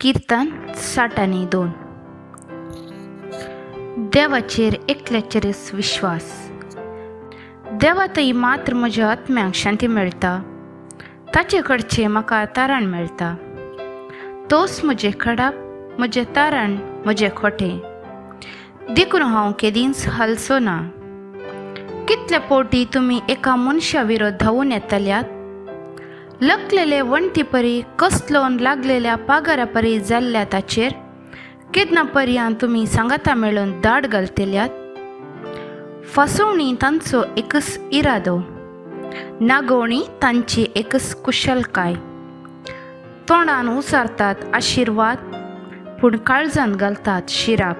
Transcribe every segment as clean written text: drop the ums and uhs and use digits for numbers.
किर्तन 62. देवाचेर एकल्याचेरच विश्वास. देवा थंय मात्र म्हज्या आत्म्याक शांती मेळटा, ताचे कडचें म्हाका तारण मेळटा. तोच म्हजें खडाप, म्हजें तारण, म्हजें खोटें, देखून हांव केदींच हालचो ना. कितले पोटी तुमी एका मनशा विरोध धांवून येतल्यात? लकलेले वण्टी परी कसलोन लागलेल्या पागारा परी जाल्ल्या ताचेर केन्ना पर्यान तुमी सांगाता मेळून दाड घालतल्यात? फसवणी तांचो एकच इरादो, नागोवणी तांची एकच कुशलकाय. तोंडान उचारतात आशिर्वाद, पूण काळजान घालतात शिराप.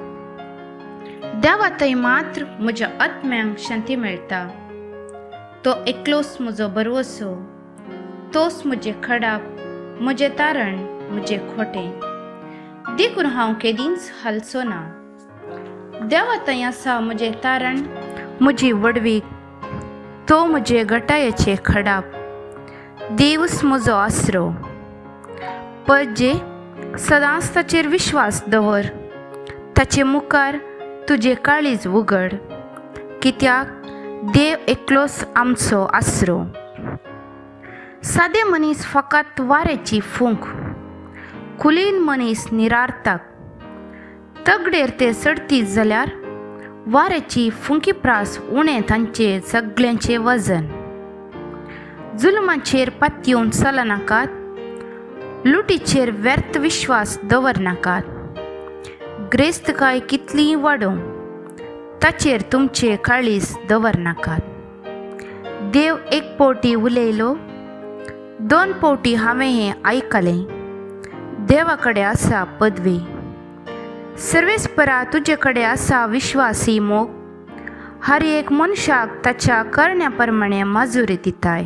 देवा थंय मात्र म्हज्या आत्म्यांक शांती मेळटा, तो एकलोच म्हजो भरवसो, तोच म्हजें खडाप, म्हजें तारण, म्हजें खोटें, देखून हांव केदींच हालचो ना. देवा थंय आसा म्हजें तारण, म्हजी व्हडवीक, तो म्हजे घटायेचें खडाप, देवूच म्हजो आसरो. पजे सदांच ताचेर विश्वास दवर, ताचे मुखार तुजें काळीज उगड, कित्याक देव एकलोच आमचो आसरो. सादे मनीस फकत वाऱ्याची फूंक, कुलीन मनीस निरार्थक. तगडेर ते चडतीत जाल्यार वाऱ्याची फुंकी प्रास उणें तांचें सगळ्यांचें वजन. जुलमाचेर पातयेवन चलनाकात, लुटीचेर व्यर्थ विश्वास दवरनाकात. ग्रेस्तकाय कितलीय वाडोवं, ताचेर तुमचें काळीज दवरनाकात. देव एक पावटी उलयलो, दोन पावटी हांवें हें आयकलें, देवा कडेन आसा पदवी. सर्वेस्परा तुजे कडेन आसा विश्वासी मोग, हर एक मनशाक ताच्या करण्या प्रमाणें माजुरी दिताय.